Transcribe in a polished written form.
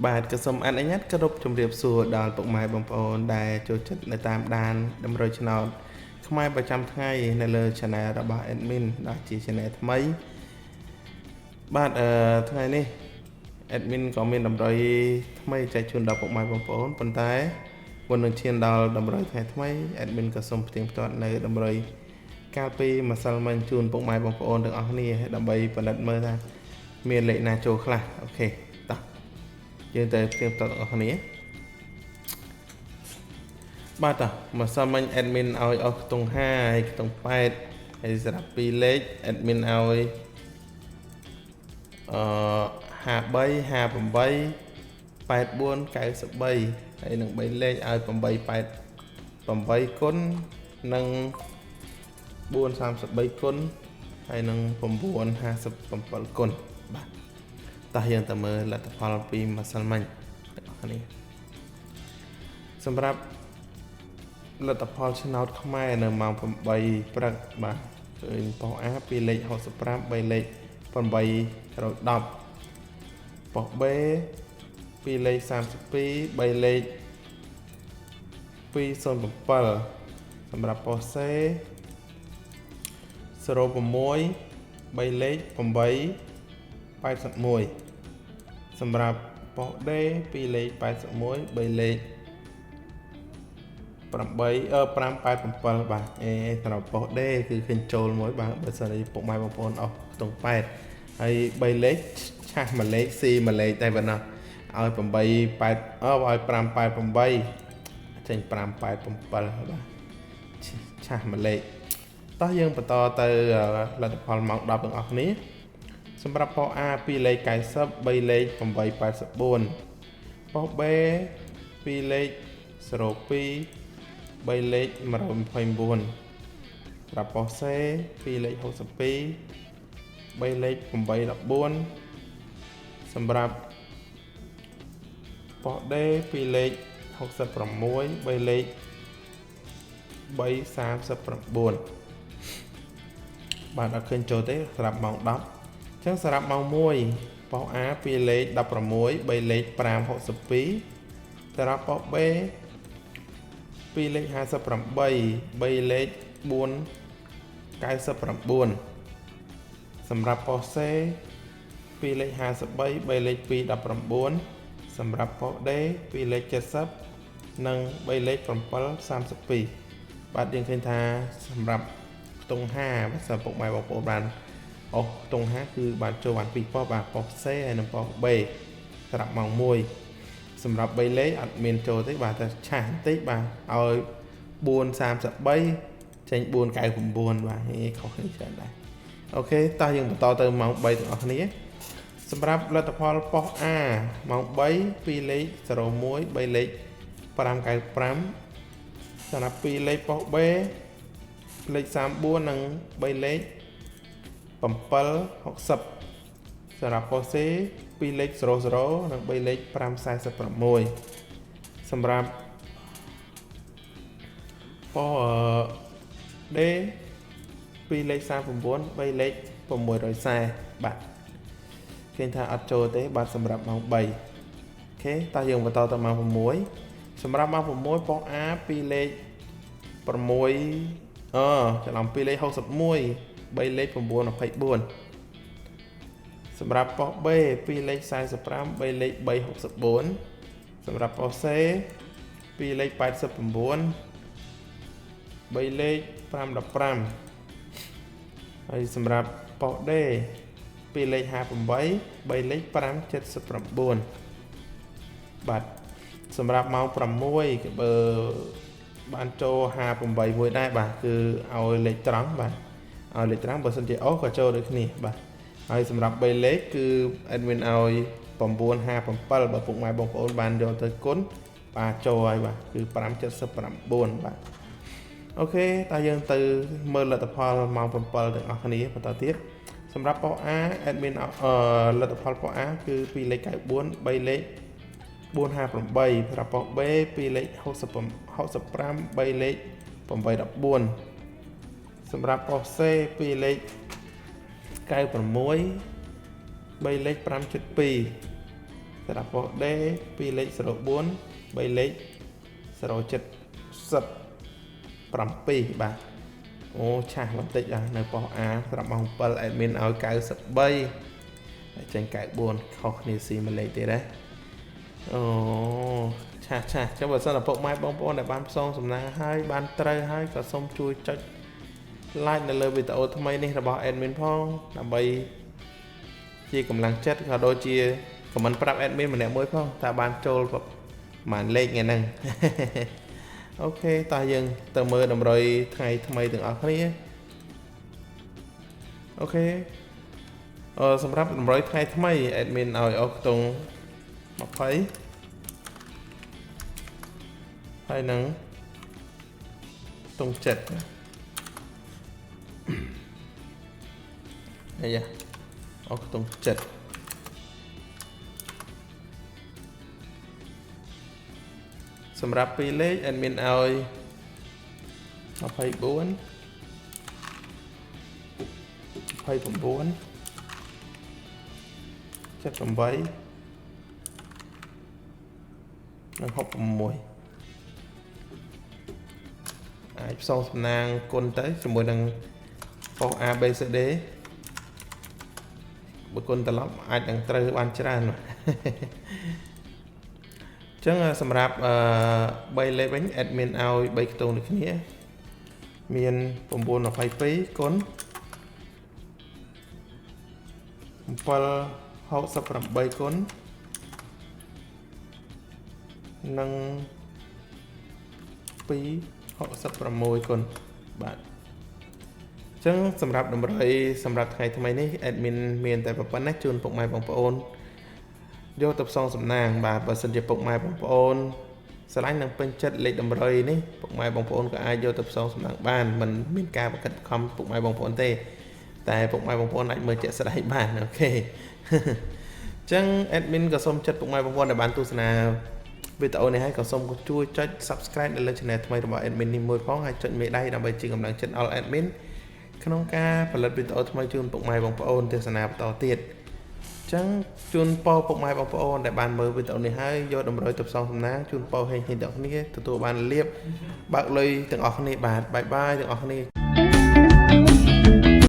បាទក៏សូមអនុញ្ញាតគោរពជម្រាបសួរដល់ពុកម៉ែបងប្អូនដែលចូលចិត្តនៅតាមដានតម្រុយឆ្នោតខ្មែរប្រចាំថ្ងៃនៅលើ Channel របស់ Admin ដែលជា Channel ថ្មីបាទអឺថ្ងៃនេះ Admin ក៏មានតម្រុយថ្មីចែកជូនដល់ពុកម៉ែបងប្អូនប៉ុន្តែមុននឹងឈានដល់តម្រុយថ្ងៃថ្មី Admin ក៏សូមផ្ទៀងផ្ទាត់នៅតម្រុយកាលពីម្សិលមិញជូនពុកម៉ែបងប្អូនទាំងអស់គ្នាដើម្បីពិនិត្យមើលថាមានលេខណាចូលខ្លះOK តោះយើងទៅផ្ទៀងផ្ទាត់ទាំងអស់គ្នាបាទតោះម្សិលមិញ admin ឲ្យអស់ខ្ទង់5ហើយខ្ទង់8ហើយសម្រាប់2លេខ admin ឲ្យអឺ53 58 84 93ហើយនឹង3លេខឲ្យ8 8គុណនិង433គុណហើយនឹង957គុណបាទតោះយើងទៅមើលលទ្ធផលពីម្សិលមិញទាំងអស់គ្នាសម្រាប់លទ្ធផលឆ្នោតខ្មែរនៅម៉ោង8ព្រឹកបាទឃើញប៉ុស្តិ៍ A 2លេខ65 3លេខ810ប៉ុស្តិ៍ B 2លេខ32 3លេខ207សម្រាប់ប៉ុស្តិ៍ C 06 3លេខ8 81សម្រាប់ប៉ុស្តិ៍ D 2លេខ81 3លេខ8អឺ587បាទអេសម្រាប់ប៉ុស្តិ៍ D គឺឃើញចូលមួយបាទបើសិនជាពុកម៉ែបងប្អូនអស់ខ្ទង់8ហើយ3លេខឆាស់មួយលេខ C មួយលេខតែប៉ុណ្ណោះឲ្យ8 8អឺឲ្យ588ចេញ587បាទឆាស់មួយលេខតោះយើងបន្តទៅលទ្ធផលម៉ោង10ទាំងអស់គ្នាសម្រាប់ប៉ុស្តិ៍ A 2លេខ90 3លេខ884ប៉ុស្តិ៍ B 2លេខ02 3លេខ129សម្រាប់ប៉ុស្តិ៍ C 2លេខ62 3លេខ814សម្រាប់ប៉ុស្តិ៍ D 2លេខ66 3លេខ339បាទអត់ឃើញចូលទេសម្រាប់ម៉ោង10អញ្ចឹងសម្រាប់ម៉ោង1ប៉ុស្តិ៍ A 2លេខ16 3លេខ562សម្រាប់ប៉ុស្តិ៍ B 2លេខ58 3លេខ499សម្រាប់ប៉ុស្តិ៍ C 2លេខ53 3លេខ219សម្រាប់ប៉ុស្តិ៍ D 2លេខ70និង3លេខ732បាទយើងឃើញថាសម្រាប់ខ្ទង់5បើសិនពុកម៉ែបងប្អូនបានអស់ខ្ទង់5គឺបានចូលបាន2ប៉ុស្តិ៍បាទប៉ុស្តិ៍ C ហើយនិងប៉ុស្តិ៍ B សម្រាប់ម៉ោង1សម្រាប់3លេខអត់មានចូលទេបាទតែឆាស់បន្តិចបាទឲ្យ433ចេញ499បាទហេខុសគ្នាច្រើនដែរ OK តោះយើងបន្តទៅម៉ោង3ទាំងអស់គ្នាសម្រាប់លទ្ធផលប៉ុស្តិ៍ A ម៉ោង3 2លេខ01 3លេខ595សម្រាប់2លេខប៉ុស្តិ៍ B លេខ34និង3លេខ760សម្រាប់ប៉ុស្តិ៍ C 2លេខ00និង3លេខ546សម្រាប់ប៉ុស្តិ៍ D 2លេខ39 3លេខ640បាទឃើញថាអត់ចូលទេបាទសម្រាប់ម៉ោង3 OK តោះយើងបន្តទៅម៉ោង6សម្រាប់ម៉ោង6ប៉ុស្តិ៍ A 2លេខ6អឺច្រឡំ2លេខ61 3លេខ924សម្រាប់ប៉ុស្តិ៍ B 2លេខ45 3លេខ364សម្រាប់ប៉ុស្តិ៍ C 2លេខ89 3លេខ515ហើយសម្រាប់ប៉ុស្តិ៍ D 2លេខ58 3លេខ579បាទសម្រាប់ម៉ោង6គឺបើបានចូល58មួយដែរបាទគឺឲ្យលេខត្រង់បាទឲ្យលេខត្រង់បើសិនជាអូសក៏ចូលដូចគ្នាបាទហើយសម្រាប់3លេខគឺ admin ឲ្យ957បើពុកម៉ែបងប្អូនបានយកទៅគុណបាទចូលហើយបាទគឺ579បាទ OK តើយើងទៅមើលលទ្ធផលម៉ោង7ទាំងអស់គ្នាបន្តទៀតសម្រាប់ប៉ុស្តិ៍ A admin អឺលទ្ធផលប៉ុស្តិ៍ A គឺ2លេខ94 3លេខ458សម្រាប់ប៉ុស្តិ៍ B 2លេខ60 65 3លេខ814សម្រាប់ប៉ុស្តិ៍ C 2លេខ96 3លេខ572 សម្រាប់ប៉ុស្តិ៍ D 2លេខ04 3លេខ077បាទអូឆាស់បន្តិចនៅប៉ុស្តិ៍ A សម្រាប់ម៉ោង7 admin ឲ្យ93ហើយចេញ94ខុសគ្នាស៊ីមួយលេខទៀតដែរអូឆាស់ឆាស់ចឹងបើសិនឪពុកម៉ែបងប្អូនដែលបានផ្សងសំណាងហើយបានត្រូវហើយក៏សូមជួយចុច like នៅលើវីដេអូថ្មីនេះរបស់ admin ផងដើម្បីជាកម្លាំងចិត្តក៏ដូចជា comment ប្រាប់ admin ម្នាក់មួយផងតើបានចូលប្រហែលលេខថ្ងៃហ្នឹង OK តោះយើងទៅមើលតម្រុយថ្ងៃថ្មីទាំងអស់គ្នា OK អឺសម្រាប់តម្រុយថ្ងៃថ្មី admin ឲ្យអស់ខ្ទង់20ហើយនឹងខ្ទង់7អាយ៉ាអស់ខ្ទង់7សម្រាប់ពីរលេខ admin ឲ្យ24 29 78និង66អាចផ្សងសំណាងគុណទៅជាមួយនឹងប៉ុស្តិ៍ A B C D បើគុណត្រឡប់អាចនឹងត្រូវបានច្រើនបាទចឹងសម្រាប់អឺ3លេខវិញ admin ឲ្យ3ខ្ទង់ដូចគ្នាមាន922គុណ768គុណនិង266គុណបាទអញ្ចឹងសម្រាប់តម្រុយសម្រាប់ថ្ងៃថ្មីនេះ admin មានតែប៉ុណ្ណេះជូនពុកម៉ែបងប្អូនយកទៅផ្សងសំណាងបាទបើសិនជាពុកម៉ែបងប្អូនស្រឡាញ់និងពេញចិត្តលេខតម្រុយនេះពុកម៉ែបងប្អូនក៏អាចយកទៅផ្សងសំណាងបានមិនមានការបង្ខិតបង្ខំពុកម៉ែបងប្អូនទេតែពុកម៉ែបងប្អូនអាចមើលជាក់ស្ដែងបាន OK អញ្ចឹង admin ក៏សូមចិត្តពុកម៉ែបងប្អូនដែលបានទស្សនាវីដេអូនេះហើយក៏សូមជួយចុច Subscribe នៅលើ Channel ថ្មីរបស់ admin នេះមួយផងហើយចុចមេដៃដើម្បីជាកម្លាំងចិត្តដល់ admin ក្នុងការផលិតវីដេអូថ្មីជូនពុកម៉ែបងប្អូនទស្សនាបន្តទៀតចឹងជូនពរពុកម៉ែបងប្អូនដែលបានមើលវីដេអូនេះហើយយកតម្រុយទៅផ្សងសំណាងជូនពរហេងហេងទាំងគ្នាទទួលបានលៀបបើកលុយទាំងអស់គ្នាបាទ bye bye ទាំងអស់គ្នា។